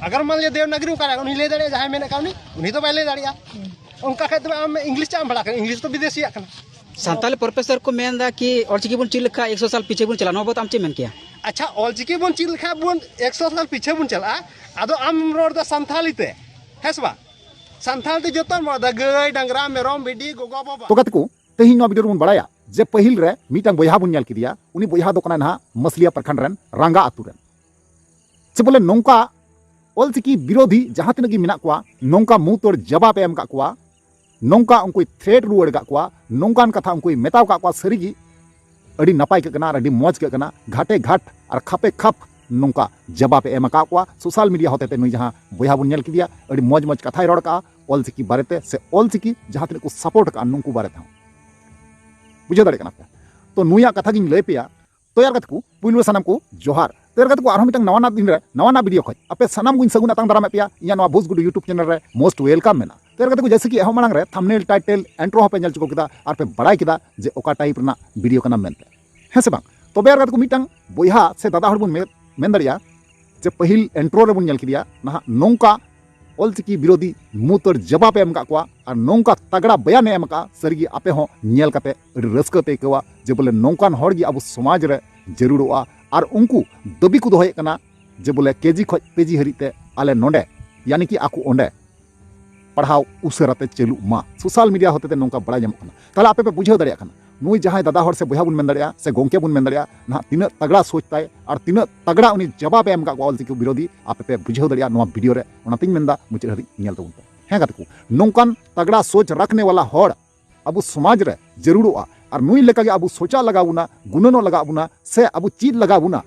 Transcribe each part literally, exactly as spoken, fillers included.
ᱟᱜᱟᱨ ᱢᱟᱱ ᱞᱤᱭᱟ ᱫᱮᱵᱽᱱᱟᱜᱽᱨᱤ ᱚᱠᱟᱨᱮ ᱩᱱᱤ ᱞᱟᱹᱭ ᱫᱟᱲᱮᱭᱟᱜᱼᱟ, ᱡᱟᱦᱟᱸᱭ ᱢᱮᱱᱮᱫ ᱠᱟᱱ ᱩᱱᱤ, ᱩᱱᱤ ᱫᱚ ᱵᱟᱭ ᱞᱟᱹᱭ ᱫᱟᱲᱮᱭᱟᱜᱼᱟ᱾ ᱚᱱᱠᱟ ᱠᱷᱟᱡ ᱫᱚ ᱟᱢ ᱤᱝᱞᱤᱥ ᱪᱮᱫ ᱮᱢ ᱯᱟᱲᱦᱟᱜ ᱠᱟᱱᱟ? ᱤᱝᱞᱤᱥ ᱫᱚ ᱵᱤᱫᱮᱥᱤᱭᱟᱜ ᱠᱟᱱᱟ᱾ ᱥᱟᱱᱛᱟᱞᱤ ᱯᱨᱚᱯᱷᱮᱥᱚᱨ ᱠᱚ ᱢᱮᱱᱫᱟ ᱠᱤ ᱚᱞᱪᱤᱠᱤ ᱵᱚᱱ ᱪᱮᱫ ᱞᱮᱠᱷᱟᱱ ᱮᱠᱥᱚ ᱥᱟᱞ ᱯᱤᱪᱷᱮ ᱵᱚᱱ ᱪᱟᱞᱟᱜᱼᱟ, ᱱᱚᱣᱟ ᱵᱟᱵᱚᱫ ᱟᱢ ᱪᱮᱫ ᱮᱢ ᱢᱮᱱ ᱠᱮᱭᱟ? ᱟᱪᱪᱷᱟ, ᱚᱞᱪᱤᱠᱤ ᱵᱚᱱ ᱪᱮᱫ ᱞᱮᱠᱷᱟᱱ ᱵᱚᱱ ᱮᱠᱥᱚ ᱥᱟᱞ ᱯᱤᱪᱷᱮ ᱵᱚᱱ ᱪᱟᱞᱟᱜᱼᱟ, ᱟᱫᱚ ᱟᱢ ᱨᱚᱲ ᱫᱟ ᱥᱟᱱᱛᱟᱞᱤ ᱛᱮ, ᱦᱮᱸ ᱥᱮ ᱵᱟᱝ? ᱥᱟᱱᱛᱟᱲ ᱛᱮ ᱡᱚᱛᱚ ᱢᱚᱫᱟ ᱜᱟᱹᱭ, ᱰᱟᱝᱨᱟ, ᱢᱮᱨᱚᱢ, ᱵᱷᱤᱰᱤ, ᱜᱚᱜᱚ, ᱵᱟᱵᱟ᱾ ᱛᱚ ᱜᱟᱛᱮ ᱠᱚ, ᱛᱮᱦᱮᱧ ᱱᱚᱣᱟ ᱵᱷᱤᱰᱤᱭᱳ ᱨᱮᱵᱚᱱ ᱵᱟᱲᱟᱭᱟ ᱡᱮ ᱯᱟᱹᱦᱤᱞ ᱨᱮ ᱢᱤᱫᱴᱟᱝ ᱵᱚᱭᱦᱟ ᱵᱚᱱ ᱧᱮᱞ ᱠᱮᱫᱮᱭᱟ, ᱩᱱᱤ ᱵᱚᱭᱦᱟ ᱫᱚ ᱠᱟᱱᱟᱭ ᱱᱟᱦᱟᱜ ᱢᱟᱥᱞᱤᱭᱟ ᱯᱨᱚᱠᱷᱚᱸᱰ ᱨᱮᱱ ᱨᱟᱸᱜᱟ ᱟᱹᱛᱩ ᱨᱮᱱ᱾ ᱥᱮ ᱵᱚᱞᱮ ᱱᱚᱝᱠᱟ ᱚᱞᱪᱤᱠᱤ ᱵᱤᱨᱳᱫᱷᱤ ᱡᱟᱦᱟᱸ ᱛᱤᱱᱟᱹᱜ ᱜᱮ ᱢᱮᱱᱟᱜ ᱠᱚᱣᱟ, ᱱᱚᱝᱠᱟ ᱢᱩᱸᱦ ᱛᱚᱲ ᱡᱟᱵᱟᱵ ᱮ ᱮᱢ ᱟᱠᱟᱫ ᱠᱚᱣᱟ, ᱱᱚᱝᱠᱟ ᱩᱱᱠᱩᱭ ᱛᱷᱨᱮᱴ ᱨᱩᱣᱟᱹᱲ ᱟᱠᱟᱫ ᱠᱚᱣᱟ, ᱱᱚᱝᱠᱟᱱ ᱠᱟᱛᱷᱟ ᱩᱱᱠᱩᱭ ᱢᱮᱛᱟᱣ ᱟᱠᱟᱫ ᱠᱚᱣᱟ, ᱥᱟᱹᱨᱤᱜᱮ ᱟᱹᱰᱤ ᱱᱟᱯᱟᱭ ᱟᱹᱭᱠᱟᱹᱜ ᱠᱟᱱᱟ ᱟᱨ ᱟᱹᱰᱤ ᱢᱚᱡᱽ ᱟᱹᱭᱠᱟᱹᱜ ᱠᱟᱱᱟ᱾ ᱜᱷᱟᱴᱮ ᱜᱷᱟᱴ ᱟᱨ ᱠᱷᱟᱯᱮ ᱠᱷᱟᱯ ᱱᱚᱝᱠᱟ ᱡᱟᱵᱟᱵ ᱮ ᱮᱢ ᱟᱠᱟᱫ ᱠᱚᱣᱟ ᱥᱳᱥᱟᱞ ᱢᱤᱰᱤᱭᱟ ᱦᱚᱛᱮᱛᱮ᱾ ᱱᱩᱭ ᱡᱟᱦᱟᱸ ᱵᱚᱭᱦᱟ ᱵᱚᱱ ᱧᱮᱞ ᱠᱮᱫᱮᱭᱟ, ᱟᱹᱰᱤ ᱢᱚᱡᱽ ᱢᱚᱡᱽ ᱠᱟᱛᱷᱟᱭ ᱨᱚᱲ ᱠᱟᱜᱼᱟ ᱚᱞᱪᱤᱠᱤ ᱵᱟᱨᱮᱛᱮ, ᱥᱮ ᱚᱞᱪᱤᱠᱤ ᱡᱟᱦᱟᱸ ᱛᱤᱱᱟᱹᱜ ᱠᱚ ᱥᱟᱯᱳᱨᱴ ᱟᱠᱟᱫᱼᱟ ᱱᱩᱠᱩ ᱵᱟᱨᱮ ᱛᱮᱦᱚᱸ᱾ ᱵᱩᱡᱷᱟᱹᱣ ᱫᱟᱲᱮᱭᱟᱜ ᱠᱟᱱᱟ ᱯᱮ? ᱛᱚ ᱱᱩᱭᱟᱜ ᱠᱟᱛᱷᱟ ᱜᱤᱧ ᱞᱟᱹᱭ ᱯᱮᱭᱟ᱾ ᱛᱚ ᱭᱟᱨ ᱜᱟᱛᱮ ᱠᱚ, ᱯᱩᱭᱞᱩ ᱨᱮ ᱥᱟᱱᱟᱢ ᱠᱚ ᱡᱚᱦᱟᱨ᱾ ᱛᱚ ᱭᱟᱨ ᱜᱟᱛᱮ ᱠᱚ, ᱟᱨᱦᱚᱸ ᱢᱤᱫᱴᱟᱝ ᱱᱟᱣᱟ ᱱᱟᱜ ᱫᱤᱱ ᱨᱮ ᱱᱟᱣᱟ ᱱᱟᱜ ᱵᱷᱤᱰᱤᱭᱳ ᱠᱷᱚᱡ ᱟᱯᱮ ᱥᱟᱱᱟᱢ ᱠᱚᱧ ᱥᱟᱹᱜᱩᱱ ᱟᱛᱟᱝ ᱫᱟᱨᱟᱢᱮᱫ ᱯᱮᱭᱟ᱾ ᱤᱧᱟᱹᱜ ᱱᱚᱣᱟ ᱵᱷᱩᱥ ᱜᱩᱰᱩ YouTube ᱪᱮᱱᱮᱞ ᱨᱮ ᱢᱳᱥᱴ ᱣᱮᱞᱠᱟᱢ ᱢᱮᱱᱟᱜᱼᱟ᱾ ᱛᱚ ᱭᱟᱨ ᱜᱟᱛᱮ ᱠᱚ, ᱡᱮᱭᱥᱮ ᱠᱤ ᱮᱦᱚᱵ ᱢᱟᱲᱟᱝ ᱨᱮ ᱛᱷᱟᱢᱵᱽᱱᱮᱞ, ᱴᱟᱭᱴᱮᱞ, ᱤᱱᱴᱨᱳ ᱦᱚᱸᱯᱮ ᱧᱮᱞ ᱪᱩᱠᱟᱹᱣ ᱠᱮᱫᱟ ᱟᱨ ᱯᱮ ᱵᱟᱲᱟᱭ ᱠᱮᱫᱟ ᱡᱮ ᱚᱠᱟ ᱴᱟᱭᱤᱯ ᱨᱮᱱᱟᱜ ᱵᱷᱤᱰᱤᱭᱳ ᱠᱟᱱᱟ ᱢᱮᱱᱛᱮ, ᱦᱮᱸ ᱥᱮ ᱵᱟᱝ? ᱛᱚᱵᱮ ᱭᱟᱨ ᱜᱟᱛᱮ ᱠᱚ, ᱢᱤᱫᱴᱟᱝ ᱵᱚᱭᱦᱟ ᱥᱮ ᱫᱟᱫᱟ ᱦᱚᱲ ᱵᱚᱱ ᱢᱮ-, ᱢᱮᱱ ᱫᱟᱲᱮᱭᱟᱜᱼᱟ ᱡᱮ ᱯᱟᱹᱦᱤᱞ ᱤᱱᱴᱨᱳ ᱨᱮᱵᱚᱱ ᱧᱮᱞ ᱠᱮᱫᱮᱭᱟ ᱱᱟᱦᱟᱜ ᱱᱚᱝᱠᱟ ᱚᱞᱪᱤᱠᱤ ᱵᱤᱨᱳᱫᱷᱤ ᱢᱩᱸᱦ ᱛᱚᱲ ᱡᱟᱵᱟᱵ ᱮ ᱮᱢ ᱟᱠᱟᱫ ᱠᱚᱣᱟ ᱟᱨ ᱱᱚᱝᱠᱟ ᱛᱟᱜᱲᱟ ᱵᱚᱭᱟᱱ ᱮ ᱮᱢ ᱟᱠᱟᱫᱼᱟ᱾ ᱥᱟᱹᱨᱤᱜᱮ ᱟᱯᱮ ᱦᱚᱸ ᱧᱮᱞ ᱠᱟᱛᱮ ᱟᱹᱰᱤ ᱨᱟᱹᱥᱠᱟᱹ ᱯᱮ ᱟᱹᱭᱠᱟᱹᱣᱟ ᱡᱮ ᱵᱚᱞᱮ ᱱᱚᱝᱠᱟᱱ ᱦᱚᱲ ᱜᱮ ᱟᱵᱚ ᱥᱚᱢᱟᱡᱽ ᱨᱮ ᱡᱟᱹᱨᱩᱲᱚᱜᱼᱟ᱾ ᱟᱨ ᱩᱱᱠᱩ ᱫᱟᱹᱵᱤ ᱠᱚ ᱫᱚᱦᱚᱭᱮᱫ ᱠᱟᱱᱟ ᱡᱮ ᱵᱚᱞᱮ ᱠᱮᱡᱤ ᱠᱷᱚᱡ ᱯᱤᱡᱤ ᱦᱟᱹᱨᱤᱡ ᱛᱮ ᱟᱞᱮ ᱱᱚᱰᱮ, ᱭᱟᱱᱤ ᱠᱤ ᱟᱠᱚ ᱚᱸᱰᱮ ᱯᱟᱲᱦᱟᱣ ᱩᱥᱟᱹᱨᱟ ᱛᱮ ᱪᱟᱹᱞᱩᱜ ᱢᱟ᱾ ᱥᱳᱥᱟᱞ ᱢᱤᱰᱤᱭᱟ ᱦᱚᱛᱮᱛᱮ ᱱᱚᱝᱠᱟ ᱵᱟᱲᱟᱭ ᱧᱟᱢᱚᱜ ᱠᱟᱱᱟ᱾ ᱛᱟᱦᱞᱮ ᱟᱯᱮ ᱯᱮ ᱵᱩᱡᱷᱟᱹᱣ ᱫᱟᱲᱮᱭᱟᱜ ᱠᱟᱱᱟ, ᱱᱩᱭ ᱡᱟᱦᱟᱸᱭ ᱫᱟᱫᱟ ᱦᱚᱲ ᱥᱮ ᱵᱚᱭᱦᱟ ᱵᱚᱱ ᱢᱮᱱ ᱫᱟᱲᱮᱭᱟᱜᱼᱟ ᱥᱮ ᱜᱚᱝᱠᱮ ᱵᱚᱱ ᱢᱮᱱ ᱫᱟᱲᱮᱭᱟᱜᱼᱟ, ᱱᱟᱦᱟᱜ ᱛᱤᱱᱟᱹᱜ ᱛᱟᱜᱲᱟ ᱥᱳᱪ ᱛᱟᱭ ᱟᱨ ᱛᱤᱱᱟᱹᱜ ᱛᱟᱜᱲᱟ ᱩᱱᱤ ᱡᱟᱵᱟᱵ ᱮ ᱮᱢ ᱟᱠᱟᱫ ᱠᱚᱣᱟ ᱚᱞᱪᱤᱠᱤ ᱵᱤᱨᱳᱫᱷᱤ, ᱟᱯᱮ ᱯᱮ ᱵᱩᱡᱷᱟᱹᱣ ᱫᱟᱲᱮᱭᱟᱜᱼᱟ ᱱᱚᱣᱟ ᱵᱷᱤᱰᱤᱭᱳ ᱨᱮ᱾ ᱚᱱᱟᱛᱤᱧ ᱢᱮᱱᱫᱟ ᱢᱩᱪᱟᱹᱫ ᱦᱟᱹᱵᱤᱡ ᱧᱮᱞ ᱛᱟᱵᱚᱱ ᱯᱮ᱾ ᱦᱮᱸ ᱜᱟᱛᱮ ᱠᱚ, ᱱᱚᱝᱠᱟᱱ ᱛᱟᱜᱲᱟ ᱥᱳᱪ ᱨᱟᱠᱷᱱᱮ ᱣᱟᱞᱟ ᱦᱚᱲ ᱟᱵᱚ ᱥᱚᱢᱟᱡᱽ ᱨᱮ ᱡᱟᱹᱨᱩᱲᱚᱜᱼᱟ᱾ ᱟᱨ ᱱᱩᱭ ᱞᱮᱠᱟᱜᱮ ᱟᱵᱚ ᱥᱳᱪᱟᱜ ᱞᱟᱜᱟᱣ ᱵᱚᱱᱟ, ᱜᱩᱱᱟᱹᱱᱚᱜ ᱞᱟᱜᱟᱣ ᱵᱚᱱᱟ, ᱥᱮ ᱟᱵᱚ ᱪᱮᱫ ᱞᱟᱜᱟᱣ ᱵᱚᱱᱟ᱾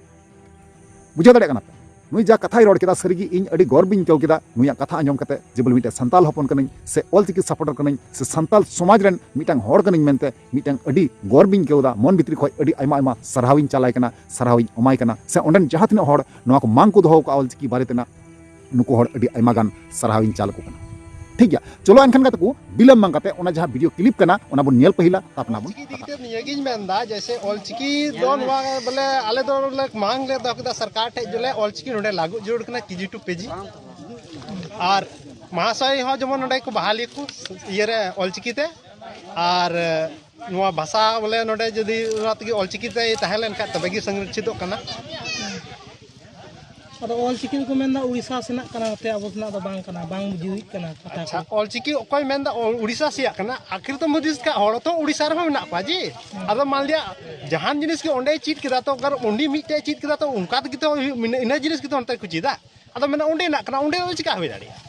ᱵᱩᱡᱷᱟᱹᱣ ᱫᱟᱲᱮᱭᱟᱜ ᱠᱟᱱᱟ ᱯᱮ? ᱱᱩᱭ ᱡᱟ ᱠᱟᱛᱷᱟᱭ ᱨᱚᱲ ᱠᱮᱫᱟ, ᱥᱟᱹᱨᱤᱜᱮ ᱤᱧ ᱟᱹᱰᱤ ᱜᱚᱨᱵᱤᱧ ᱟᱹᱭᱠᱟᱹᱣ ᱠᱮᱫᱟ ᱱᱩᱭᱟᱜ ᱠᱟᱛᱷᱟ ᱟᱸᱡᱚᱢ ᱠᱟᱛᱮ, ᱡᱮ ᱵᱚᱞᱮ ᱢᱤᱫᱴᱮᱱ ᱥᱟᱱᱛᱟᱞ ᱦᱚᱯᱚᱱ ᱠᱟᱹᱱᱟᱹᱧ, ᱥᱮ ᱚᱞᱪᱤᱠᱤ ᱥᱟᱯᱳᱨᱴᱟᱨ ᱠᱟᱹᱱᱟᱹᱧ, ᱥᱮ ᱥᱟᱱᱛᱟᱞ ᱥᱚᱢᱟᱡᱽ ᱨᱮᱱ ᱢᱤᱫᱴᱟᱝ ᱦᱚᱲ ᱠᱟᱹᱱᱟᱹᱧ ᱢᱮᱱᱛᱮ ᱢᱤᱫᱴᱟᱝ ᱟᱹᱰᱤ ᱜᱚᱨᱵᱤᱧ ᱟᱹᱭᱠᱟᱹᱣ ᱮᱫᱟ᱾ ᱢᱚᱱ ᱵᱷᱤᱛᱨᱤ ᱠᱷᱚᱡ ᱟᱹᱰᱤ ᱟᱭᱢᱟ ᱟᱭᱢᱟ ᱥᱟᱨᱦᱟᱣᱤᱧ ᱪᱟᱞᱟᱭ ᱠᱟᱱᱟ, ᱥᱟᱨᱦᱟᱣᱤᱧ ᱮᱢᱟᱭ ᱠᱟᱱᱟ, ᱥᱮ ᱚᱸᱰᱮᱱ ᱡᱟᱦᱟᱸ ᱛᱤᱱᱟᱹᱜ ᱦᱚᱲ ᱱᱚᱣᱟ ᱠᱚ ᱢᱟᱝ ᱠᱚ ᱫᱚᱦᱚ ᱟᱠᱟᱫᱼᱟ ᱚᱞᱪᱤᱠᱤ ᱵᱟᱨᱮ ᱛᱮᱱᱟᱜ, ᱱᱩᱠᱩ ᱦᱚᱲ ᱟᱹᱰᱤ ᱟᱭᱢᱟ ᱜᱟᱱ ᱥᱟᱨᱦᱟᱣᱤᱧ ᱪᱟᱞ ᱟᱠᱚ ᱠᱟᱱᱟ᱾ ᱴᱷᱤᱠ ᱜᱮᱭᱟ, ᱪᱚᱞᱚ ᱮᱱᱠᱷᱟᱱ ᱜᱟᱛᱮ ᱠᱚ, ᱵᱤᱞᱚᱢ ᱵᱟᱝ ᱠᱟᱛᱮ ᱚᱱᱟ ᱡᱟᱦᱟᱸ ᱵᱷᱤᱰᱤᱭᱳ ᱠᱞᱤᱯ ᱠᱟᱱᱟ, ᱚᱱᱟ ᱵᱚᱱ ᱧᱮᱞ ᱯᱟᱹᱦᱤᱞᱟ, ᱛᱟᱨᱯᱚᱨ ᱵᱚᱱ ᱚᱞᱪᱤᱠᱤ ᱤᱫᱤ ᱠᱟᱛᱮ ᱱᱤᱭᱟᱹᱜᱤᱧ ᱢᱮᱱᱫᱟ, ᱡᱮᱭᱥᱮ ᱚᱞᱪᱤᱠᱤ ᱫᱚ ᱱᱚᱣᱟ ᱵᱚᱞᱮ ᱟᱞᱮ ᱫᱚ ᱵᱚᱞᱮ ᱢᱟᱝ ᱞᱮ ᱫᱚᱦᱚ ᱠᱮᱫᱟ ᱥᱚᱨᱠᱟᱨ ᱴᱷᱮᱡ, ᱵᱚᱞᱮ ᱚᱞᱪᱤᱠᱤ ᱱᱚᱰᱮ ᱞᱟᱹᱜᱩ ᱡᱟᱹᱨᱩᱲ ᱠᱟᱱᱟ, ᱠᱮᱡᱤ ᱴᱩ ᱯᱮᱡᱤ᱾ ᱟᱨ ᱢᱟᱦᱟᱥᱚᱭ ᱦᱚᱸ ᱡᱮᱢᱚᱱ ᱱᱚᱰᱮ ᱠᱚ ᱵᱟᱦᱟᱞᱤ ᱠᱚ ᱤᱭᱟᱹᱨᱮ ᱚᱞᱪᱤᱠᱤ ᱛᱮ, ᱟᱨ ᱱᱚᱣᱟ ᱵᱷᱟᱥᱟ ᱵᱚᱞᱮ ᱱᱚᱰᱮ ᱡᱩᱫᱤ ᱚᱱᱟ ᱛᱮᱜᱮ ᱚᱞᱪᱤᱠᱤ ᱛᱮ ᱛᱟᱦᱮᱸ ᱞᱮᱱᱠᱷᱟᱱ ᱛᱚᱵᱮ ᱜᱮ ᱥᱚᱝᱨᱚᱠᱷᱤᱛᱚᱜ ᱠᱟᱱᱟ᱾ ᱟᱫᱚ ᱚᱞᱪᱤᱠᱤ ᱫᱚᱠᱚ ᱢᱮᱱᱫᱟ ᱩᱲᱤᱥᱥᱟ ᱥᱮᱱᱟᱜ ᱠᱟᱱᱟ, ᱱᱚᱛᱮ ᱟᱵᱚ ᱥᱮᱱᱟᱜ ᱫᱚ ᱵᱟᱝ ᱠᱟᱱᱟ, ᱵᱟᱝ ᱵᱩᱡᱷᱟᱹᱣ ᱦᱩᱭᱩᱜ ᱠᱟᱱᱟ ᱠᱟᱛᱷᱟ ᱟᱪᱪᱷᱟ, ᱠᱚ᱾ ᱚᱞᱪᱤᱠᱤ ᱚᱠᱚᱭ ᱢᱮᱱᱫᱟ ᱩᱲᱤᱥᱥᱟ ᱥᱮᱭᱟᱜ ᱠᱟᱱᱟ? ᱟᱹᱠᱷᱤᱨ ᱛᱚ ᱢᱩᱫᱤᱥ ᱠᱷᱟᱡ ᱦᱚᱲ ᱛᱚ ᱩᱲᱤᱥᱥᱟ ᱨᱮᱦᱚᱸ ᱢᱮᱱᱟᱜ ᱠᱚᱣᱟ ᱡᱮ᱾ ᱦᱮᱸ᱾ ᱟᱫᱚ ᱢᱟᱱ ᱞᱤᱭᱟ ᱡᱟᱦᱟᱱ ᱡᱤᱱᱤᱥ ᱜᱮ ᱚᱸᱰᱮᱭ ᱪᱮᱫ ᱠᱮᱫᱟ, ᱛᱚ ᱟᱜᱟᱨ ᱩᱱᱤ ᱢᱤᱫᱴᱮᱡ ᱪᱮᱫ ᱠᱮᱫᱟ, ᱛᱚ ᱚᱱᱠᱟ ᱛᱮᱜᱮ ᱛᱚ ᱦᱩᱭᱩᱜ, ᱤᱱᱟᱹ ᱤᱱᱟᱹ ᱡᱤᱱᱤᱥ ᱜᱮᱛᱚ ᱚᱱᱛᱮ ᱠᱚ ᱪᱮᱫᱟ᱾ ᱟᱫᱚ ᱢᱮᱱᱟ ᱚᱸᱰᱮᱱᱟᱜ ᱠᱟᱱᱟ, ᱚᱸᱰᱮ ᱫᱚ ᱪᱤᱠᱟ ᱦᱩᱭ ᱫᱟᱲᱮᱭᱟᱜᱼᱟ?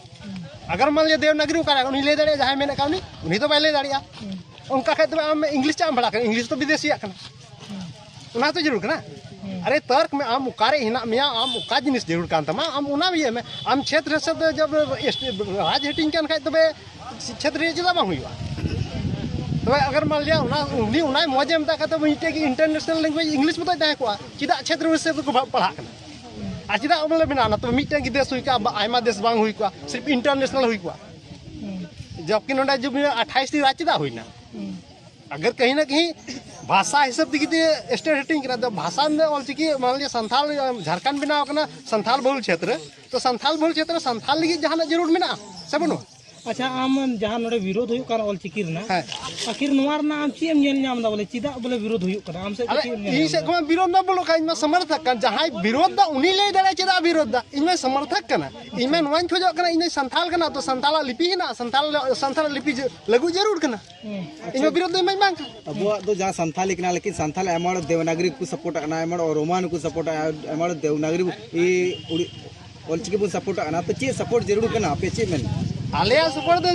ᱟᱜᱟᱨ ᱢᱟᱱ ᱞᱤᱭᱟ ᱫᱮᱵᱽᱱᱟᱜᱽᱨᱤ ᱚᱠᱟᱨᱮ ᱩᱱᱤ ᱞᱟᱹᱭ ᱫᱟᱲᱮᱭᱟᱜᱼᱟ, ᱡᱟᱦᱟᱸᱭ ᱢᱮᱱᱮᱫ ᱠᱟᱱ ᱩᱱᱤ, ᱩᱱᱤ ᱫᱚ ᱵᱟᱭ ᱞᱟᱹᱭ ᱫᱟᱲᱮᱭᱟᱜᱼᱟ᱾ ᱦᱩᱸ᱾ ᱚᱱᱠᱟ ᱠᱷᱟᱡ ᱫᱚ ᱟᱢ ᱤᱝᱞᱤᱥ ᱪᱮᱫ ᱮᱢ ᱯᱟᱲᱦᱟᱜ ᱠᱟᱱᱟ? ᱤᱝᱞᱤᱥ ᱛᱚ ᱵᱤᱫᱮᱥᱤᱭᱟᱜ ᱠᱟᱱᱟ᱾ ᱦᱩᱸ᱾ ᱚᱱᱟ ᱛᱚ ᱡᱟᱹᱨᱩᱲ ᱠᱟᱱᱟ᱾ ᱦᱩᱸ᱾ ᱟᱨᱮ ᱛᱟᱨᱠ ᱢᱮ, ᱟᱢ ᱚᱠᱟᱨᱮ ᱦᱮᱱᱟᱜ ᱢᱮᱭᱟ, ᱟᱢ ᱚᱠᱟ ᱡᱤᱱᱤᱥ ᱡᱟᱹᱨᱩᱲ ᱠᱟᱱ ᱛᱟᱢᱟ, ᱟᱢ ᱚᱱᱟ ᱤᱭᱟᱹ ᱢᱮ᱾ ᱟᱢ ᱪᱷᱮᱛᱨ ᱦᱤᱥᱟᱹᱵ ᱛᱮ ᱡᱚᱵ ᱨᱟᱡᱽ ᱦᱟᱹᱴᱤᱧ ᱠᱟᱱ ᱠᱷᱟᱡ ᱛᱚᱵᱮ ᱪᱷᱮᱛᱨᱤᱭᱟᱹ ᱪᱮᱫᱟᱜ ᱵᱟᱝ ᱦᱩᱭᱩᱜᱼᱟ? ᱛᱚᱵᱮ ᱟᱜᱟᱨ ᱢᱟᱱ ᱞᱤᱭᱟ ᱚᱱᱟ, ᱩᱱᱤ ᱚᱱᱟᱭ ᱢᱚᱡᱮ ᱢᱮᱛᱟᱜ ᱠᱷᱟᱡ ᱛᱚᱵᱮ ᱢᱤᱫᱴᱮᱡ ᱜᱮ international language English ᱢᱚᱛᱚᱡ ᱛᱟᱦᱮᱸ ᱠᱚᱜᱼᱟ, ᱪᱮᱫᱟᱜ ᱪᱷᱮᱛᱨᱤᱭᱟᱹ ᱦᱤᱥᱟᱹᱵ ᱛᱮᱠᱚ ᱯᱟᱲᱦᱟᱜ ᱠᱟᱱᱟ? ᱟᱨ ᱪᱮᱫᱟᱜ ᱵᱚᱞᱮ ᱢᱮᱱᱟᱜᱼᱟ? ᱚᱱᱟ ᱛᱚᱵᱮ ᱢᱤᱫᱴᱮᱱ ᱜᱮ ᱫᱮᱥ ᱦᱩᱭ ᱠᱚᱜᱼᱟ, ᱵᱟ ᱟᱭᱢᱟ ᱫᱮᱥ ᱵᱟᱝ ᱦᱩᱭ ᱠᱚᱜᱼᱟ, ᱥᱤᱨᱯ international ᱦᱩᱭ ᱠᱚᱜᱼᱟ᱾ ᱦᱩᱸ᱾ ᱡᱚᱵᱠᱤ ᱱᱚᱰᱮ ᱡᱩᱫᱤ ᱟᱴᱷᱟᱭᱤᱥ ᱴᱤ ᱨᱟᱡᱽ ᱪᱮᱫᱟᱜ ᱦᱩᱭᱱᱟ? ᱦᱩᱸ᱾ ᱟᱜᱟᱨ ᱠᱟᱹᱦᱤ ᱱᱟ ᱠᱟᱹᱦᱤ ᱵᱷᱟᱥᱟ ᱦᱤᱥᱟᱹᱵ ᱛᱮᱜᱮ ᱛᱮ state ᱦᱟᱹᱴᱤᱧ ᱠᱟᱱᱟ, ᱛᱚ ᱵᱷᱟᱥᱟ ᱨᱮ ᱚᱞᱪᱤᱠᱤ ᱢᱟᱱ ᱞᱤᱭᱟ ᱥᱟᱱᱛᱷᱟᱞ ᱡᱷᱟᱲᱠᱷᱚᱸᱰ ᱵᱮᱱᱟᱣ ᱠᱟᱱᱟ, ᱥᱟᱱᱛᱷᱟᱞ ᱵᱚᱦᱩᱞ ᱪᱷᱮᱛᱨᱚ, ᱛᱚ ᱥᱟᱱᱛᱷᱟᱞ ᱵᱚᱦᱩᱞ ᱪᱷᱮᱛᱨᱚ ᱥᱟᱱᱛᱷᱟᱞ ᱞᱟᱹᱜᱤᱫ ᱡᱟᱦᱟᱱᱟᱜ ᱡᱟᱹᱨᱩᱲ ᱢᱮᱱᱟᱜᱼᱟ ᱥᱮ ᱵᱟᱹᱱᱩᱜᱼᱟ? ᱟᱪᱪᱷᱟ, ᱟᱢ ᱡᱟᱦᱟᱸ ᱱᱚᱰᱮ ᱵᱤᱨᱳᱫ ᱦᱩᱭᱩᱜ ᱠᱟᱱᱟ ᱚᱞᱪᱤᱠᱤ ᱨᱮᱱᱟᱜ, ᱦᱮᱸ᱾ ᱟᱹᱠᱷᱤᱨ ᱱᱚᱣᱟ ᱨᱮᱱᱟᱜ ᱟᱢ ᱪᱮᱫ ᱮᱢ ᱧᱮᱞ ᱧᱟᱢ ᱮᱫᱟ? ᱵᱚᱞᱮ ᱪᱮᱫᱟᱜ ᱵᱚᱞᱮ ᱵᱤᱨᱳᱫ ᱦᱩᱭᱩᱜ ᱠᱟᱱᱟ? ᱟᱢ ᱥᱮᱫ ᱟᱨᱮ, ᱪᱮᱫ ᱮᱢ ᱧᱮᱞ ᱤᱧ ᱧᱟᱢ ᱥᱮᱫ ᱮᱫᱟ? ᱠᱷᱚᱱ ᱵᱤᱨᱳᱫ ᱫᱚ ᱵᱟᱹᱱᱩᱜ ᱠᱷᱟᱡ, ᱤᱧ ᱢᱟ ᱥᱚᱢᱚᱨᱛᱷᱚᱠ ᱠᱟᱱ᱾ ᱡᱟᱦᱟᱸᱭ ᱵᱤᱨᱳᱫ ᱫᱟ ᱩᱱᱤ ᱞᱟᱹᱭ ᱫᱟᱲᱮᱭᱟᱜᱼᱟ ᱪᱮᱫᱟᱜ ᱵᱤᱨᱳᱫ ᱫᱟ᱾ ᱤᱧ ᱢᱟ ᱥᱚᱢᱚᱨᱛᱷᱚᱠ ᱠᱟᱱᱟ᱾ ᱤᱧ ᱢᱟ ᱱᱚᱣᱟᱧ ᱠᱷᱚᱡᱚᱜ ᱠᱟᱱᱟ, ᱤᱧ ᱫᱚ ᱥᱟᱱᱛᱟᱞ ᱠᱟᱱᱟ, ᱛᱚ ᱥᱟᱱᱛᱟᱞᱟᱜ ᱞᱤᱯᱤ ᱦᱮᱱᱟᱜᱼᱟ, ᱥᱟᱱᱛᱟᱞ, ᱥᱟᱱᱛᱟᱞᱟᱜ ᱞᱤᱯᱤ ᱡᱟᱹ-, ᱞᱟᱹᱜᱩ ᱡᱟᱹᱨᱩᱲ ᱠᱟᱱᱟ᱾ ᱦᱩᱸ᱾ ᱤᱧ ᱢᱟ ᱵᱤᱨᱳᱫ ᱫᱚ ᱤᱢᱟᱹᱧ ᱵᱟᱝ ᱠᱟᱱᱟ᱾ ᱟᱵᱚᱣᱟᱜ ᱫᱚ ᱡᱟᱦᱟᱸ ᱥᱟᱱᱛᱷᱟᱞᱤ ᱠᱟᱱᱟ, ᱞᱮᱠᱤᱱ ᱥᱟᱱᱛᱷᱟᱞ ᱟᱭᱢᱟ ᱦᱚᱲ ᱫᱮᱵᱽᱱᱟᱜᱽᱨᱤ ᱠᱚ ᱥᱟᱯᱳᱨᱴ ᱠᱟᱱᱟ, ᱟᱭᱢᱟ ᱦᱚᱲ ᱨᱳᱢᱟᱱ ᱠᱚ ᱥᱟᱯᱳᱨᱴ, ᱟᱭᱢᱟ ᱦᱚᱲ ᱫᱮᱵᱽᱱᱟᱜᱽᱨᱤ, ᱤ, ᱩᱲᱤ-, ᱚᱞᱪᱤᱠᱤ ᱵᱚᱱ ᱥᱟᱯᱳᱨᱴ ᱠᱟᱱᱟ᱾ ᱛᱚ ᱪᱮᱫ ᱥᱟᱯᱳᱨᱴ ᱡᱟᱹᱨᱩᱲ ᱠᱟᱱᱟ? ᱟᱯᱮ ᱪᱮᱫ ᱢᱮᱱ? ᱟᱞᱮᱭᱟᱜ ᱥᱟᱯᱳᱨᱴ ᱫᱚ,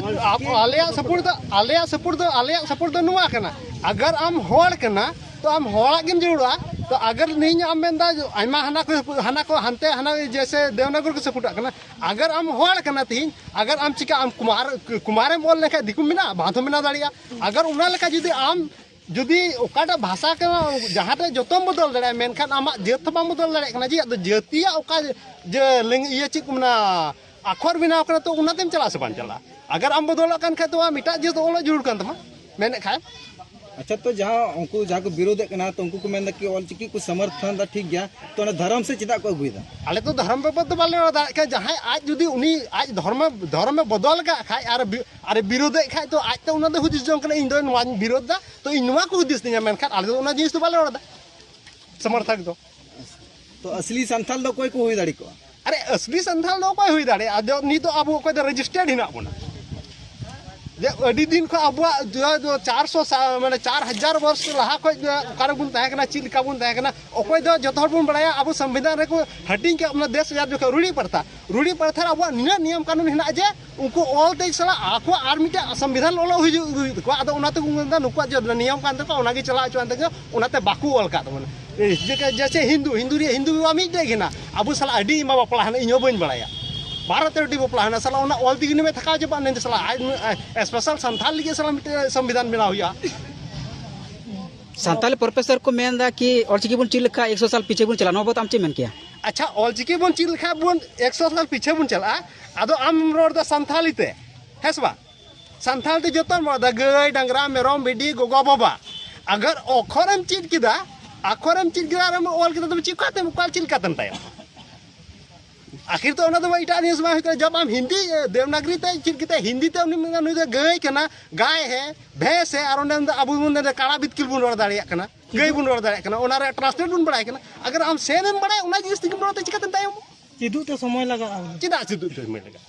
ᱟᱞᱮᱭᱟᱜ ᱥᱟᱯᱳᱨᱴ ᱫᱚ, ᱟᱞᱮᱭᱟᱜ ᱥᱟᱯᱳᱨᱴ ᱫᱚ, ᱟᱞᱮᱭᱟᱜ ᱥᱟᱯᱳᱨᱴ ᱫᱚ ᱱᱚᱣᱟ ᱠᱟᱱᱟ, ᱟᱜᱟᱨ ᱟᱢ ᱦᱚᱲ ᱠᱟᱱᱟ, ᱛᱚ ᱟᱢ ᱦᱚᱲᱟᱜ ᱜᱮᱢ ᱡᱟᱹᱨᱩᱲᱟ᱾ ᱛᱚ ᱟᱜᱟᱨ ᱱᱤᱧ ᱟᱢ ᱢᱮᱱᱫᱟ ᱟᱭᱢᱟ ᱦᱟᱱᱟ ᱠᱚ, ᱦᱟᱱᱟ ᱠᱚ ᱦᱟᱱᱛᱮ ᱦᱟᱱᱟ ᱡᱮᱭᱥᱮ ᱫᱮᱵᱽᱱᱟᱜᱽᱨᱤ ᱠᱚ ᱥᱟᱯᱳᱨᱴ ᱠᱟᱱᱟ, ᱟᱜᱟᱨ ᱟᱢ ᱦᱚᱲ ᱠᱟᱱᱟ ᱛᱤᱦᱤᱧ, ᱟᱜᱟᱨ ᱟᱢ ᱪᱤᱠᱟ ᱟᱢ ᱠᱩᱢᱟᱨ, ᱠᱩᱢᱟᱨᱮᱢ ᱚᱞ ᱞᱮᱠᱷᱟᱡ ᱫᱤᱠᱩᱢ ᱢᱮᱱᱟ, ᱵᱟᱝ ᱛᱚ ᱢᱮᱱᱟ ᱫᱟᱲᱮᱭᱟᱜᱼᱟ᱾ ᱟᱜᱟᱨ ᱚᱱᱟ ᱞᱮᱠᱟ ᱡᱩᱫᱤ ᱟᱢ ᱡᱩᱫᱤ ᱚᱠᱟᱴᱟᱜ ᱵᱷᱟᱥᱟ ᱠᱟᱱᱟ, ᱡᱟᱦᱟᱸᱴᱟᱜ ᱡᱚᱛᱚᱢ ᱵᱚᱫᱚᱞ ᱫᱟᱲᱮᱭᱟᱜᱼᱟ, ᱢᱮᱱᱠᱷᱟᱱ ᱟᱢᱟᱜ ᱡᱟᱹᱛ ᱦᱚᱸ ᱵᱟᱢ ᱵᱚᱫᱚᱞ ᱫᱟᱲᱮᱭᱟᱜ ᱠᱟᱱᱟ᱾ ᱡᱮ ᱟᱫᱚ ᱡᱟᱹᱛᱤᱭᱟᱜ ᱚᱠᱟ ᱡᱮ ᱞᱮᱝ-, ᱤᱭᱟᱹ ᱪᱮᱫ ᱠᱚ ᱢᱮᱱᱟ, ᱟᱠᱷᱚᱨ ᱵᱮᱱᱟᱣ ᱠᱟᱱᱟ, ᱛᱚ ᱚᱱᱟᱛᱮᱢ ᱪᱟᱞᱟᱜᱼᱟ ᱥᱮ ᱵᱟᱝ ᱪᱟᱞᱟᱜᱼᱟ? ᱟᱜᱟᱨ ᱟᱢ ᱵᱚᱫᱚᱞᱚᱜ ᱠᱟᱱ ᱠᱷᱟᱡ, ᱛᱚ ᱟᱢ ᱮᱴᱟᱜ ᱡᱟᱹᱛ ᱚᱞᱚᱜ ᱡᱟᱹᱨᱩᱲ ᱠᱟᱱ ᱛᱟᱢᱟ, ᱢᱮᱱᱮᱫ ᱠᱷᱟᱡ᱾ ᱟᱪᱪᱷᱟ, ᱛᱚ ᱡᱟᱦᱟᱸ ᱩᱱᱠᱩ ᱡᱟᱦᱟᱸ ᱠᱚ ᱵᱤᱨᱳᱫᱮᱫ ᱠᱟᱱᱟ, ᱛᱚ ᱩᱱᱠᱩ ᱠᱚ ᱢᱮᱱᱫᱟ ᱠᱤ ᱚᱞᱪᱤᱠᱤ ᱠᱚ ᱥᱚᱢᱚᱨᱛᱷᱚᱱ ᱫᱟ, ᱴᱷᱤᱠ ᱜᱮᱭᱟ, ᱛᱚ ᱚᱱᱟ ᱫᱷᱚᱨᱚᱢ ᱥᱮᱫ ᱪᱮᱫᱟᱜ ᱠᱚ ᱟᱹᱜᱩᱭᱮᱫᱟ? ᱟᱞᱮ ᱛᱚ ᱫᱷᱚᱨᱚᱢ ᱵᱟᱵᱚᱫ ᱫᱚ ᱵᱟᱞᱮ ᱨᱚᱲ ᱫᱟᱲᱮᱭᱟᱜ ᱠᱟᱱᱟ᱾ ᱡᱟᱦᱟᱸᱭ ᱟᱡ ᱡᱩᱫᱤ ᱩᱱᱤ ᱟᱡ ᱫᱷᱚᱨᱢᱚ, ᱫᱷᱚᱨᱚᱢᱮ ᱵᱚᱫᱚᱞ ᱠᱟᱜ ᱠᱷᱟᱡ ᱟᱨ ᱵᱤ-, ᱟᱨᱮ ᱵᱤᱨᱳᱫᱮᱫ ᱠᱷᱟᱡ, ᱛᱚ ᱟᱡ ᱛᱮ ᱚᱱᱟ ᱫᱚ ᱦᱩᱫᱤᱥ ᱡᱚᱝ ᱠᱟᱱᱟ, ᱤᱧ ᱫᱚ ᱱᱚᱣᱟᱧ ᱵᱤᱨᱳᱫ ᱫᱟ, ᱛᱚ ᱤᱧ ᱱᱚᱣᱟ ᱠᱚ ᱦᱩᱫᱤᱥ ᱛᱤᱧᱟ, ᱢᱮᱱᱠᱷᱟᱱ ᱟᱞᱮ ᱫᱚ ᱚᱱᱟ ᱡᱤᱱᱤᱥ ᱫᱚ ᱵᱟᱞᱮ ᱨᱚᱲ ᱫᱟ᱾ ᱥᱚᱢᱚᱨᱛᱷᱚᱠ ᱫᱚ᱾ ᱛᱚ ᱟᱥᱞᱤ ᱥᱟᱱᱛᱟᱞ ᱫᱚ ᱚᱠᱚᱭ ᱠᱚ ᱦᱩᱭ ᱫᱟᱲᱮ ᱠᱚᱜᱼᱟ? ᱟᱨᱮ, ᱟᱥᱞᱤ ᱥᱟᱱᱛᱟᱞ ᱫᱚ ᱚᱠᱚᱭ ᱦᱩᱭ ᱫᱟᱲᱮᱭᱟᱜᱼᱟ? ᱟᱫᱚ ᱱᱤᱛ ᱫᱚ ᱟᱵᱚ ᱚᱠᱚᱭ ᱫᱚ ᱨᱮᱡᱤᱥᱴᱟᱨᱰ ᱦᱮᱱᱟᱜ ᱵᱚᱱᱟ, ᱡᱮ ᱟᱹᱰᱤ ᱫᱤᱱ ᱠᱷᱚᱱ ᱟᱵᱚᱣᱟᱜ ᱡᱟᱦᱟᱸ ᱫᱚ ᱪᱟᱨᱥᱚ ᱥᱟ-, ᱢᱟᱱᱮ ᱪᱟᱨ ᱦᱟᱡᱟᱨ ᱵᱚᱨᱥ ᱞᱟᱦᱟ ᱠᱷᱚᱱ ᱚᱠᱟ ᱨᱮᱵᱚᱱ ᱛᱟᱦᱮᱸ ᱠᱟᱱᱟ, ᱪᱮᱫ ᱞᱮᱠᱟ ᱵᱚᱱ ᱛᱟᱦᱮᱸ ᱠᱟᱱᱟ, ᱚᱠᱚᱭ ᱫᱚ ᱡᱚᱛᱚ ᱦᱚᱲ ᱵᱚᱱ ᱵᱟᱲᱟᱭᱟ, ᱟᱵᱚ ᱥᱚᱝᱵᱤᱫᱷᱟᱱ ᱨᱮᱠᱚ ᱦᱟᱹᱴᱤᱧ ᱠᱮᱫ ᱵᱚᱱᱟ ᱫᱮᱥ ᱟᱡᱟᱫ ᱡᱚᱠᱷᱚᱱ ᱨᱩᱲᱤ ᱯᱨᱚᱛᱷᱟ, ᱨᱩᱲᱤ ᱯᱨᱚᱛᱷᱟ ᱨᱮ ᱟᱵᱚᱣᱟᱜ ᱱᱤᱱᱟᱹᱜ ᱱᱤᱭᱚᱢ ᱠᱟᱹᱱᱩᱱ ᱦᱮᱱᱟᱜᱼᱟ ᱡᱮ ᱩᱱᱠᱩ ᱚᱞ ᱛᱮ ᱥᱟᱞᱟᱜ ᱟᱠᱚᱣᱟᱜ ᱟᱨ ᱢᱤᱫᱴᱮᱱ ᱥᱚᱝᱵᱤᱫᱷᱟᱱ ᱚᱞᱚᱜ ᱦᱩᱭᱩᱜ, ᱦᱩᱭᱩᱜ ᱛᱟᱠᱚᱣᱟ᱾ ᱟᱫᱚ ᱚᱱᱟᱛᱮ ᱠᱚ ᱢᱮᱱᱫᱟ ᱱᱩᱠᱩᱣᱟᱜ ᱡᱮ ᱱᱤᱭᱚᱢ ᱠᱟᱱ ᱛᱟᱠᱚᱣᱟ, ᱚᱱᱟᱜᱮ ᱪᱟᱞᱟᱣ ᱦᱚᱪᱚᱣᱟᱱ ᱛᱟᱠᱚᱣᱟ, ᱚᱱᱟᱛᱮ ᱵᱟᱠᱚ ᱚᱞ ᱠᱟᱫ ᱛᱟᱵᱚᱱᱟ᱾ ᱡᱮ-, ᱡᱮᱥᱮ ᱦᱤᱱᱫᱩ, ᱦᱤᱱᱫᱩ ᱨᱮᱭᱟᱜ ᱦᱤᱱᱫᱩ ᱵᱤᱵᱟᱦ ᱢᱤᱫᱴᱮᱡ ᱜᱮ ᱦᱮᱱᱟᱜ, ᱟᱵᱚ ᱥᱟᱞᱟᱜ ᱟᱹᱰᱤ ᱟᱭᱢᱟ ᱵᱟᱯᱞᱟ ᱦᱮᱱᱟᱜ, ᱤᱧ ᱦᱚᱸ ᱵᱟᱹᱧ ᱵᱟᱲᱟᱭᱟ᱾ ᱵᱟᱨᱚ ᱛᱮᱨᱚ ᱴᱤ ᱵᱟᱯᱞᱟ ᱦᱮᱱᱟᱜ, ᱥᱟᱞᱟ ᱚᱱᱟ ᱚᱞ ᱛᱮᱜᱮ ᱱᱤᱭᱚᱢᱮ ᱛᱷᱟᱠᱟᱣ ᱪᱟᱵᱟᱜ, ᱱᱮᱸᱰᱮ ᱥᱟᱞᱟ ᱟᱡ, ᱟᱡ special ᱥᱟᱱᱛᱷᱟᱞ ᱞᱟᱹᱜᱤᱫ ᱥᱟᱞᱟ ᱢᱤᱫᱴᱮᱡ ᱥᱚᱝᱵᱤᱫᱷᱟᱱ ᱵᱮᱱᱟᱣ ᱦᱩᱭᱩᱜᱼᱟ᱾ ᱥᱟᱱᱛᱟᱞᱤ ᱯᱨᱚᱯᱷᱮᱥᱚᱨ ᱠᱚ ᱢᱮᱱᱫᱟ ᱠᱤ ᱚᱞᱪᱤᱠᱤ ᱵᱚᱱ ᱪᱮᱫ ᱞᱮᱠᱷᱟᱱ ᱮᱠᱥᱚ ᱥᱟᱞ ᱯᱤᱪᱷᱮ ᱵᱚᱱ ᱪᱟᱞᱟᱜᱼᱟ, ᱱᱚᱣᱟ ᱵᱟᱵᱚᱫ ᱟᱢ ᱪᱮᱫ ᱮᱢ ᱢᱮᱱ ᱠᱮᱭᱟ? ᱟᱪᱪᱷᱟ, ᱚᱞᱪᱤᱠᱤ ᱵᱚᱱ ᱪᱮᱫ ᱞᱮᱠᱷᱟᱡ ᱵᱚᱱ ᱮᱠᱥᱚ ᱥᱟᱞ ᱯᱤᱪᱷᱮ ᱵᱚᱱ ᱪᱟᱞᱟᱜᱼᱟ, ᱟᱫᱚ ᱟᱢ ᱨᱚᱲ ᱫᱟ ᱥᱟᱱᱛᱷᱟᱞᱤ ᱛᱮ, ᱦᱮᱸ ᱥᱮ ᱵᱟᱝ? ᱥᱟᱱᱛᱷᱟᱞ ᱛᱮ ᱡᱚᱛᱚᱢ ᱨᱚᱲ ᱫᱟ, ᱜᱟᱹᱭ, ᱰᱟᱝᱨᱟ, ᱢᱮᱨᱚᱢ, ᱵᱷᱤᱰᱤ, ᱜᱚᱜᱚ, ᱵᱟᱵᱟ᱾ ᱟᱜᱟᱨ ᱚᱠᱷᱚᱨᱮᱢ ᱪᱮᱫ ᱠᱮᱫᱟ, ᱟᱠᱷᱚᱨᱮᱢ ᱪᱮᱫ ᱠᱮᱫᱟ ᱟᱨᱮᱢ ᱚᱞ ᱠᱮᱫᱟ, ᱛᱚᱵᱮ ᱪᱮᱫ ᱠᱟᱛᱮᱢ, ᱚᱠᱟ ᱪᱮᱫ ᱞᱮᱠᱟᱛᱮᱢ ᱛᱟᱭᱚᱢ? ᱟᱹᱠᱷᱤᱨ ᱛᱮ ᱚᱱᱟ ᱫᱚ ᱮᱴᱟᱜ ᱡᱤᱱᱤᱥ ᱵᱟᱝ ᱦᱩᱭᱩᱜ ᱠᱟᱱᱟ᱾ ᱡᱟᱵ ᱟᱢ ᱦᱤᱱᱫᱤ, ᱮ, ᱫᱮᱵᱽᱱᱟᱜᱽᱨᱤ ᱛᱮ ᱪᱮᱫ ᱠᱟᱛᱮ ᱦᱤᱱᱫᱤ ᱛᱮ ᱩᱱᱤ ᱢᱮᱱᱟ, "ᱱᱩᱭ ᱫᱚ ᱜᱟᱹᱭ ᱠᱟᱱᱟ, ᱜᱟᱭ ᱦᱮ, ᱵᱷᱮᱸᱥ ᱦᱮ", ᱟᱨ ᱚᱸᱰᱮ ᱫᱚ ᱟᱵᱚ ᱵᱚᱱ ᱢᱮᱱᱟ ᱠᱟᱲᱟ ᱵᱤᱛᱠᱤᱞ ᱵᱚᱱ ᱨᱚᱲ ᱫᱟᱲᱮᱭᱟᱜ ᱠᱟᱱᱟ, ᱜᱟᱹᱭ ᱵᱚᱱ ᱨᱚᱲ ᱫᱟᱲᱮᱭᱟᱜ ᱠᱟᱱᱟ, ᱚᱱᱟ ᱨᱮᱭᱟᱜ translate ᱵᱚᱱ ᱵᱟᱲᱟᱭ ᱠᱟᱱᱟ᱾ ᱟᱜᱟᱨ ᱟᱢ ᱥᱮᱢ ᱮᱢ ᱵᱟᱲᱟᱭᱟ, ᱚᱱᱟ ᱡᱤᱱᱤᱥ ᱛᱮᱜᱮᱢ ᱨᱚᱲ ᱛᱮ ᱪᱤᱠᱟᱹᱛᱮᱢ ᱛᱟᱭᱚᱢᱚᱜᱼᱟ? ᱪᱮᱫᱚᱜ ᱛᱮ ᱥᱚᱢᱚᱭ ᱞᱟᱜᱟᱜᱼᱟ ᱵᱚᱞᱮ᱾ ᱪᱮᱫᱟᱜ ᱪᱮᱫᱚᱜ ᱛᱮ ᱥᱚᱢᱚᱭ ᱞᱟᱜᱟᱜᱼᱟ?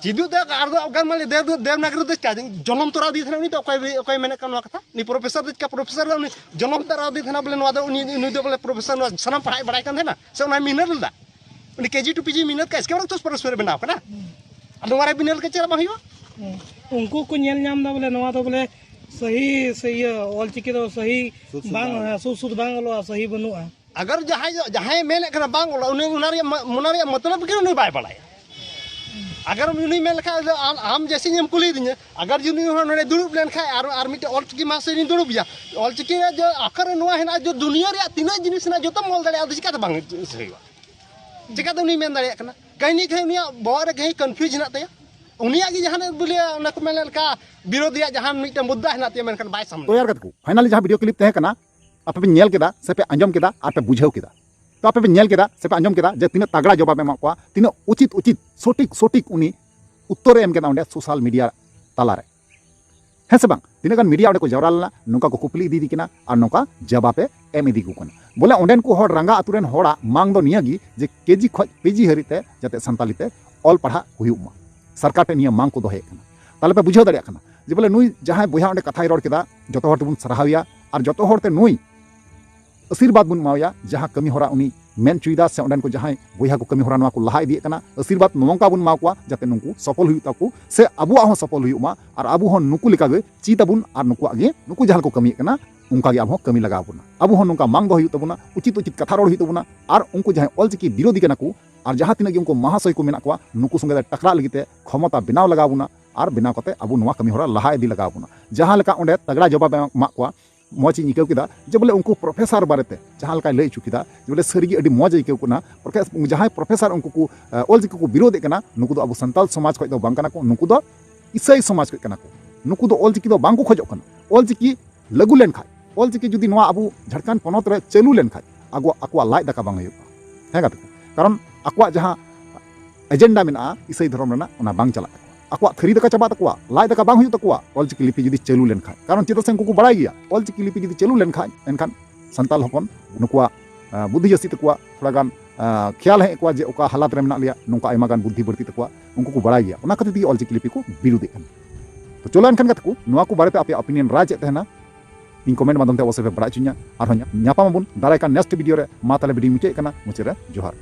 ᱪᱮᱫᱚᱜ ᱛᱮ ᱟᱨ ᱫᱚ ᱚᱠᱟ ᱢᱟᱱᱮ ᱫᱮᱵᱽ-, ᱫᱮᱵᱽᱱᱟᱜᱽᱨᱤ ᱫᱚ ᱪᱮᱫ ᱡᱚᱱᱚᱢ ᱛᱚᱨᱟ ᱤᱫᱤᱭ ᱛᱟᱦᱮᱱᱟ ᱩᱱᱤ ᱫᱚ? ᱚᱠᱚᱭ, ᱚᱠᱚᱭ ᱢᱮᱱᱮᱫ ᱠᱟᱱ ᱱᱚᱣᱟ ᱠᱟᱛᱷᱟ? ᱩᱱᱤ ᱯᱨᱚᱯᱷᱮᱥᱚᱨ ᱫᱚ ᱪᱤᱠᱟ ᱯᱨᱚᱯᱷᱮᱥᱚᱨ ᱫᱚ ᱩᱱᱤ ᱡᱚᱱᱚᱢ ᱛᱚᱨᱟ ᱤᱫᱤᱭ ᱛᱟᱦᱮᱱᱟ ᱵᱚᱞᱮ ᱱᱚᱣᱟ ᱫᱚ ᱩᱱᱤ, ᱩᱱᱤ ᱫᱚ ᱵᱚᱞᱮ ᱯᱨᱚᱯᱷᱮᱥᱚᱨ ᱱᱚᱣᱟ ᱥᱟᱱᱟᱢ ᱯᱟᱲᱦᱟᱜ ᱵᱟᱲᱟᱭ ᱠᱟᱱ ᱛᱟᱦᱮᱱᱟ? ᱥᱮ ᱚᱱᱟᱭ ᱢᱮᱦᱱᱚᱛ ᱞᱮᱫᱟ? ᱩᱱᱤ ᱠᱮ ᱡᱤ ᱴᱩ ᱯᱤ ᱡᱤ ᱢᱮᱦᱱᱚᱛ ᱠᱟᱜ, ᱮᱥᱠᱮ ᱵᱟᱫ ᱛᱚ ᱯᱨᱚᱯᱷᱮᱥᱚᱨ ᱵᱮᱱᱟᱣ ᱠᱟᱱᱟ᱾ ᱟᱨ ᱱᱚᱣᱟ ᱨᱮ ᱵᱤᱱᱟᱹ ᱞᱮᱠᱟ ᱪᱮᱫ ᱵᱟᱝ ᱦᱩᱭᱩᱜᱼᱟ? ᱦᱮᱸ᱾ ᱩᱱᱠᱩ ᱠᱚ ᱧᱮᱞ ᱧᱟᱢ ᱮᱫᱟ ᱵᱚᱞᱮ ᱱᱚᱣᱟ ᱫᱚ ᱵᱚᱞᱮ ᱥᱟᱹᱦᱤ ᱥᱮ ᱤᱭᱟᱹ ᱚᱞᱪᱤᱠᱤ ᱫᱚ ᱥᱟᱹᱦᱤ ᱥᱩᱫ ᱥᱩᱫ ᱵᱟᱝ, ᱵᱟᱝ ᱚᱞᱚᱜᱼᱟ᱾ ᱦᱮᱸ, ᱥᱩᱫ ᱥᱩᱫ ᱵᱟᱝ ᱚᱞᱚᱜᱼᱟ, ᱥᱟᱹᱦᱤ ᱵᱟᱹᱱᱩᱜᱼᱟ᱾ ᱟᱜᱟᱨ ᱡᱟᱦᱟᱸᱭ, ᱡᱟᱦᱟᱸᱭ ᱢᱮᱱᱮᱫ ᱠᱟᱱᱟ ᱵᱟᱝ ᱚᱞᱚᱜᱼᱟ, ᱩᱱᱤ ᱚᱱᱟ ᱨᱮᱭᱟᱜ ᱢᱟ-, ᱚᱱᱟ ᱨᱮᱭᱟᱜ ᱢᱚᱛᱞᱚᱵ ᱜᱮ ᱩᱱᱤ ᱵᱟᱭ ᱵᱟᱲᱟᱭᱟ᱾ ᱟᱜᱟᱨ ᱩᱱᱤ ᱢᱮᱱ ᱞᱮᱠᱷᱟᱱ ᱫᱚ ᱟᱢ, ᱟᱢ ᱡᱮᱭᱥᱮ ᱮᱢ ᱠᱩᱞᱤᱭᱮᱫᱤᱧᱟ, ᱟᱜᱟᱨ ᱡᱩᱫᱤ ᱩᱱᱤ ᱦᱚᱸ ᱱᱚᱰᱮ ᱫᱩᱲᱩᱵ ᱞᱮᱱᱠᱷᱟᱱ ᱟᱨ, ᱟᱨ ᱢᱤᱫᱴᱮᱱ ᱚᱞᱪᱤᱠᱤ ᱢᱟᱥᱴᱟᱨ ᱤᱧ ᱫᱩᱲᱩᱵ ᱮᱭᱟ, ᱚᱞᱪᱤᱠᱤ ᱨᱮ ᱡᱮ ᱟᱠᱷᱚᱨ ᱨᱮ ᱱᱚᱣᱟ ᱦᱮᱱᱟᱜᱼᱟ, ᱡᱮ ᱫᱩᱱᱤᱭᱟᱹ ᱨᱮᱭᱟᱜ ᱛᱤᱱᱟᱹᱜ ᱡᱤᱱᱤᱥ ᱦᱮᱱᱟᱜᱼᱟ, ᱡᱚᱛᱚᱢ ᱚᱞ ᱫᱟᱲᱮᱭᱟᱜᱼᱟ, ᱟᱫᱚ ᱪᱤᱠᱟᱹᱛᱮ ᱵᱟᱝ ᱦᱩᱭᱩᱜᱼᱟ? ᱪᱮᱠᱟᱛᱮ ᱩᱱᱤ ᱢᱮᱱ ᱫᱟᱲᱮᱭᱟᱜ ᱠᱟᱱᱟ? ᱠᱟᱹᱦᱱᱤ ᱠᱟᱹᱦᱱᱤ ᱩᱱᱤᱭᱟᱜ ᱵᱚᱦᱚᱜ ᱨᱮ ᱠᱟᱹᱦᱱᱤ confuse ᱦᱮᱱᱟᱜ ᱛᱟᱭᱟ᱾ ᱩᱱᱤᱭᱟᱜ ᱜᱮ ᱡᱟᱦᱟᱱᱟᱜ ᱵᱚᱞᱮ ᱚᱱᱟ ᱠᱚ ᱢᱮᱱ ᱞᱮᱠᱟ ᱵᱤᱨᱳᱫᱷᱤᱭᱟᱜ ᱡᱟᱦᱟᱱ ᱢᱤᱫᱴᱟᱝ ᱢᱩᱫᱽᱫᱟ ᱦᱮᱱᱟᱜ ᱛᱟᱭᱟ, ᱢᱮᱱᱠᱷᱟᱱ ᱵᱟᱭ ᱥᱟᱢᱱᱟ᱾ ᱛᱚ ᱭᱟᱨ ᱜᱟᱛᱮ ᱠᱚ, finally ᱡᱟᱦᱟᱸ video clip ᱛᱟᱦᱮᱸ ᱠᱟᱱᱟ, ᱟᱯᱮ ᱯᱮ ᱧᱮᱞ ᱠᱮᱫᱟ ᱥᱮ ᱯᱮ ᱟᱸᱡᱚᱢ ᱠᱮᱫᱟ ᱟᱨ ᱯᱮ ᱵᱩᱡᱷᱟᱹᱣ ᱠᱮᱫᱟ? ᱛᱚ ᱟᱯᱮ ᱯᱮ ᱧᱮᱞ ᱠᱮᱫᱟ ᱥᱮ ᱯᱮ ᱟᱸᱡᱚᱢ ᱠᱮᱫᱟ ᱡᱮ ᱛᱤᱱᱟᱹᱜ ᱛᱟᱜᱲᱟ ᱡᱚᱵᱟᱵ ᱮ ᱮᱢᱟᱜ ᱠᱚᱣᱟ, ᱛᱤᱱᱟᱹᱜ ᱩᱪᱤᱛ ᱩᱪᱤᱛ ᱥᱚᱴᱷᱤᱠ ᱥᱚᱴᱷᱤᱠ ᱩᱱᱤ ᱩᱛᱛᱚᱨ ᱮ ᱮᱢ ᱠᱮᱫᱟ ᱚᱸᱰᱮ social media ᱛᱟᱞᱟᱨᱮ? ᱦᱮᱸ ᱥᱮ ᱵᱟᱝ? ᱛᱤᱱᱟᱹᱜ ᱜᱟᱱ media ᱚᱸᱰᱮ ᱠᱚ ᱡᱟᱣᱨᱟ ᱞᱮᱱᱟ, ᱱᱚᱝᱠᱟ ᱠᱚ ᱠᱩᱯᱞᱤ ᱤᱫᱤᱭᱮᱫᱮ ᱠᱟᱱᱟ ᱟᱨ ᱱᱚᱝᱠᱟ ᱡᱚᱵᱟᱵ ᱮ ᱮᱢ ᱤᱫᱤ ᱠᱚ ᱠᱟᱱᱟ᱾ ᱵᱚᱞᱮ ᱚᱸᱰᱮᱱ ᱠᱚ ᱦᱚᱲ, ᱨᱟᱸᱜᱟ ᱟᱹᱛᱩ ᱨᱮᱱ ᱦᱚᱲᱟᱜ ᱢᱟᱝ ᱫᱚ ᱱᱤᱭᱟᱹ ᱜᱮ ᱡᱮ KG ᱠᱷᱚᱡ PG ᱦᱟᱹᱨᱤᱡ ᱛᱮ ᱡᱟᱛᱮ ᱥᱟᱱᱛᱟᱞᱤ ᱛᱮ ᱚᱞ ᱯᱟᱲᱦᱟᱜ ᱦᱩᱭᱩᱜ ᱢᱟ᱾ ᱥᱚᱨᱠᱟᱨ ᱴᱷᱮᱱ ᱱᱤᱭᱟᱹ ᱢᱟᱝ ᱠᱚ ᱫᱚᱦᱚᱭᱮᱫ ᱠᱟᱱᱟ᱾ ᱛᱟᱦᱞᱮ ᱯᱮ ᱵᱩᱡᱷᱟᱹᱣ ᱫᱟᱲᱮᱭᱟᱜ ᱠᱟᱱᱟ ᱡᱮ ᱵᱚᱞᱮ ᱱᱩᱭ ᱡᱟᱦᱟᱸᱭ ᱵᱚᱭᱦᱟ ᱚᱸᱰᱮ ᱠᱟᱛᱷᱟᱭ ᱨᱚᱲ ᱠᱮᱫᱟ, ᱡᱚᱛᱚ ᱦᱚᱲ ᱛᱮᱵᱚᱱ ᱥᱟᱨᱦᱟᱣᱮᱭᱟ ᱟᱨ ᱡᱚᱛᱚ ᱦᱚᱲ ᱛᱮ ᱱᱩᱭ ᱟᱥᱤᱨᱵᱟᱫᱽ ᱵᱚᱱ ᱮᱢᱟᱣᱟᱭᱟ, ᱡᱟᱦᱟᱸ ᱠᱟᱹᱢᱤ ᱦᱚᱨᱟ ᱩᱱᱤ ᱢᱮᱱ ᱦᱚᱪᱚᱭᱮᱫᱟ ᱥᱮ ᱚᱸᱰᱮᱱ ᱠᱚ ᱡᱟᱦᱟᱸᱭ ᱵᱚᱭᱦᱟ ᱠᱚ ᱠᱟᱹᱢᱤ ᱦᱚᱨᱟ ᱱᱚᱣᱟ ᱠᱚ ᱞᱟᱦᱟ ᱤᱫᱤᱭᱮᱫ ᱠᱟᱱᱟ, ᱟᱥᱤᱨᱵᱟᱫᱽ ᱱᱚᱝᱠᱟ ᱵᱚᱱ ᱮᱢᱟ ᱠᱚᱣᱟ ᱡᱟᱛᱮ ᱱᱩᱠᱩ ᱥᱚᱯᱷᱚᱞ ᱦᱩᱭᱩᱜ ᱛᱟᱠᱚ ᱥᱮ ᱟᱵᱚᱣᱟᱜ ᱦᱚᱸ ᱥᱚᱯᱷᱚᱞ ᱦᱩᱭᱩᱜ ᱢᱟ ᱟᱨ ᱟᱵᱚ ᱦᱚᱸ ᱱᱩᱠᱩ ᱞᱮᱠᱟᱜᱮ ᱪᱮᱫ ᱟᱵᱚᱱ ᱟᱨ ᱱᱩᱠᱩᱣᱟᱜ ᱜᱮ, ᱱᱩᱠᱩ ᱡᱟᱦᱟᱸ ᱞᱮᱠᱟ ᱠᱚ ᱠᱟᱹᱢᱤᱭᱮᱫ ᱠᱟᱱᱟ ᱚᱱᱠᱟ ᱜᱮ ᱟᱵᱚ ᱦᱚᱸ ᱠᱟᱹᱢᱤ ᱞᱟᱜᱟᱣ ᱵᱚᱱᱟ᱾ ᱟᱵᱚ ᱦᱚᱸ ᱱᱚᱝᱠᱟ ᱢᱟᱝ ᱫᱚᱦᱚ ᱦᱩᱭᱩᱜ ᱛᱟᱵᱚᱱᱟ, ᱩᱪᱤᱛ ᱩᱪᱤᱛ ᱠᱟᱛᱷᱟ ᱨᱚᱲ ᱦᱩᱭᱩᱜ ᱛᱟᱵᱚᱱᱟ ᱟᱨ ᱩᱱᱠᱩ ᱡᱟᱦᱟᱸᱭ ᱚᱞᱪᱤᱠᱤ ᱵᱤᱨᱳᱫᱷᱤ ᱠᱟᱱᱟ ᱠᱚ ᱟᱨ ᱡᱟᱦᱟᱸ ᱛᱤᱱᱟᱹᱜ ᱜᱮ ᱩᱱᱠᱩ ᱢᱟᱦᱟᱥᱚᱭ ᱠᱚ ᱢᱮᱱᱟᱜ ᱠᱚᱣᱟ, ᱱᱩᱠᱩ ᱥᱚᱸᱜᱮ ᱛᱮ ᱴᱟᱠᱨᱟᱜ ᱞᱟᱹᱜᱤᱫ ᱛᱮ ᱠᱷᱚᱢᱚᱛᱟ ᱵᱮᱱᱟᱣ ᱞᱟᱜᱟᱣ ᱵᱚᱱᱟ ᱟᱨ ᱵᱮᱱᱟᱣ ᱠᱟᱛᱮ ᱟᱵᱚ ᱱᱚᱣᱟ ᱠᱟᱹᱢᱤ ᱦᱚᱨᱟ ᱞᱟᱦᱟ ᱤᱫᱤ ᱞᱟᱜᱟᱣ ᱵᱚᱱᱟ᱾ ᱡᱟᱦᱟᱸ ᱞᱮᱠᱟ ᱚᱸᱰᱮ ᱛᱟᱜᱲᱟ ᱡᱚᱵᱟᱵ ᱮ ᱮᱢᱟᱜ ᱠᱚᱣᱟ, ᱢᱚᱡᱽ ᱤᱧ ᱟᱹᱭᱠᱟᱹᱣ ᱠᱮᱫᱟ ᱡᱮ ᱵᱚᱞᱮ ᱩᱱᱠᱩ professor ᱵᱟᱨᱮᱛᱮ ᱡᱟᱦᱟᱸ ᱞᱮᱠᱟᱭ ᱞᱟᱹᱭ ᱦᱚᱪᱚ ᱠᱮᱫᱟ ᱡᱮ ᱵᱚᱞᱮ ᱥᱟᱹᱨᱤᱜᱮ ᱟᱹᱰᱤ ᱢᱚᱡᱽ ᱟᱹᱭᱠᱟᱹᱣ ᱠᱟᱱᱟ᱾ ᱯᱨᱚᱠᱷᱮ-, ᱡᱟᱦᱟᱸᱭ professor ᱩᱱᱠᱩ ᱠᱚ, ᱮ, ᱚᱞᱪᱤᱠᱤ ᱠᱚ ᱵᱤᱨᱳᱫᱮᱫ ᱠᱟᱱᱟ, ᱱᱩᱠᱩ ᱫᱚ ᱟᱵᱚ ᱥᱟᱱᱛᱟᱞ ᱥᱚᱢᱟᱡᱽ ᱠᱷᱚᱱ ᱫᱚ ᱵᱟᱝ ᱠᱟᱱᱟ ᱠᱚ, ᱱᱩᱠᱩ ᱫᱚ ᱤᱥᱟᱹᱭ ᱥᱚᱢᱟᱡᱽ ᱠᱷᱚᱱ ᱠᱟᱱᱟ ᱠᱚ᱾ ᱱᱩᱠᱩ ᱫᱚ ᱚᱞᱪᱤᱠᱤ ᱫᱚ ᱵᱟᱝ ᱠᱚ ᱠᱷᱚᱡᱚᱜ ᱠᱟᱱᱟ᱾ ᱚᱞᱪᱤᱠᱤ ᱞᱟᱹᱜᱩ ᱞᱮᱱᱠᱷᱟᱡ, ᱚᱞᱪᱤᱠᱤ ᱡᱩᱫᱤ ᱱᱚᱣᱟ ᱟᱵᱚ ᱡᱷᱟᱲᱠᱷᱚᱸᱰ ᱯᱚᱱᱚᱛ ᱨᱮ ᱪᱟᱹᱞᱩ ᱞᱮᱱᱠᱷᱟᱡ, ᱟᱠᱚᱣᱟᱜ, ᱟᱠᱚᱣᱟᱜ ᱞᱟᱡ ᱫᱟᱠᱟ ᱵᱟᱝ ᱦᱩᱭᱩᱜᱼᱟ᱾ ᱦᱮᱸ ᱜᱟᱛᱮ ᱠᱚ, ᱠᱟᱨᱚᱱ ᱟᱠᱚᱣᱟᱜ ᱡᱟᱦᱟᱸ agenda ᱢᱮᱱᱟᱜᱼᱟ ᱤᱥᱟᱹᱭ ᱫᱷᱚᱨᱚᱢ ᱨᱮᱱᱟᱜ, ᱚᱱᱟ ᱵᱟᱝ ᱪᱟᱞᱟᱜ ᱛᱟᱠᱚᱣᱟ᱾ ᱟᱠᱚᱣᱟᱜ ᱛᱷᱟᱹᱨᱤ ᱫᱟᱠᱟ ᱪᱟᱵᱟᱜ ᱛᱟᱠᱚᱣᱟ, ᱞᱟᱡ ᱫᱟᱠᱟ ᱵᱟᱝ ᱦᱩᱭᱩᱜ ᱛᱟᱠᱚᱣᱟ ᱚᱞᱪᱤᱠᱤ ᱞᱤᱯᱤ ᱡᱩᱫᱤ ᱪᱟᱹᱞᱩ ᱞᱮᱱᱠᱷᱟᱡ᱾ ᱠᱟᱨᱚᱱ ᱪᱮᱫᱟᱜ ᱥᱮ ᱩᱱᱠᱩ ᱠᱚ ᱵᱟᱲᱟᱭ ᱜᱮᱭᱟ ᱚᱞᱪᱤᱠᱤ ᱞᱤᱯᱤ ᱡᱩᱫᱤ ᱪᱟᱹᱞᱩ ᱞᱮᱱᱠᱷᱟᱡ, ᱮᱱᱠᱷᱟᱱ ᱥᱟᱱᱛᱟᱞ ᱦᱚᱯᱚᱱ ᱱᱩᱠᱩᱣᱟᱜ, ᱟᱸ, ᱵᱩᱫᱽᱫᱷᱤ ᱡᱟᱹᱥᱛᱤ ᱛᱟᱠᱚᱣᱟ, ᱛᱷᱚᱲᱟ ᱜᱟᱱ, ᱟᱸ, ᱠᱷᱮᱭᱟᱞ ᱦᱮᱡ ᱟᱠᱚᱣᱟ ᱡᱮ ᱚᱠᱟ ᱦᱟᱞᱟᱛ ᱨᱮ ᱢᱮᱱᱟᱜ ᱞᱮᱭᱟ, ᱱᱚᱝᱠᱟ ᱟᱭᱢᱟ ᱜᱟᱱ ᱵᱩᱫᱽᱫᱷᱤ ᱵᱟᱹᱲᱛᱤ ᱛᱟᱠᱚᱣᱟ, ᱩᱱᱠᱩ ᱠᱚ ᱵᱟᱲᱟᱭ ᱜᱮᱭᱟ᱾ ᱚᱱᱟ ᱠᱷᱟᱹᱛᱤᱨ ᱛᱮᱜᱮ ᱚᱞᱪᱤᱠᱤ ᱞᱤᱯᱤ ᱠᱚ ᱵᱤᱨᱩᱫᱷᱮᱫ ᱠᱟᱱᱟ᱾ ᱛᱚ ᱪᱚᱞᱚ ᱮᱱᱠᱷᱟᱱ ᱜᱟᱛᱮ ᱠᱚ, ᱱᱚᱣᱟ ᱠᱚ ᱵᱟᱨᱮᱛᱮ ᱟᱯᱮᱭᱟᱜ opinion ᱨᱟᱭ ᱪᱮᱫ ᱛᱟᱦᱮᱱᱟ? ᱤᱧ comment ᱢᱟᱫᱽᱫᱷᱚᱢ ᱛᱮ ᱚᱵᱚᱥᱥᱳᱭ ᱯᱮ ᱵᱟᱲᱟᱭ ᱦᱚᱪᱚᱧᱟ᱾ ᱟᱨᱦᱚᱸ ᱧᱟ-, ᱧᱟᱯᱟᱢ ᱟᱵᱚᱱ ᱫᱟᱨᱟᱭ ᱠᱟᱱ next video ᱨᱮ᱾ ᱢᱟ ᱛᱟᱦᱞᱮ video ᱢᱩᱪᱟᱹᱫ ᱠᱟᱱᱟ, ᱢᱩᱪᱟᱹᱫ ᱨᱮ ᱡᱚᱦᱟᱨ᱾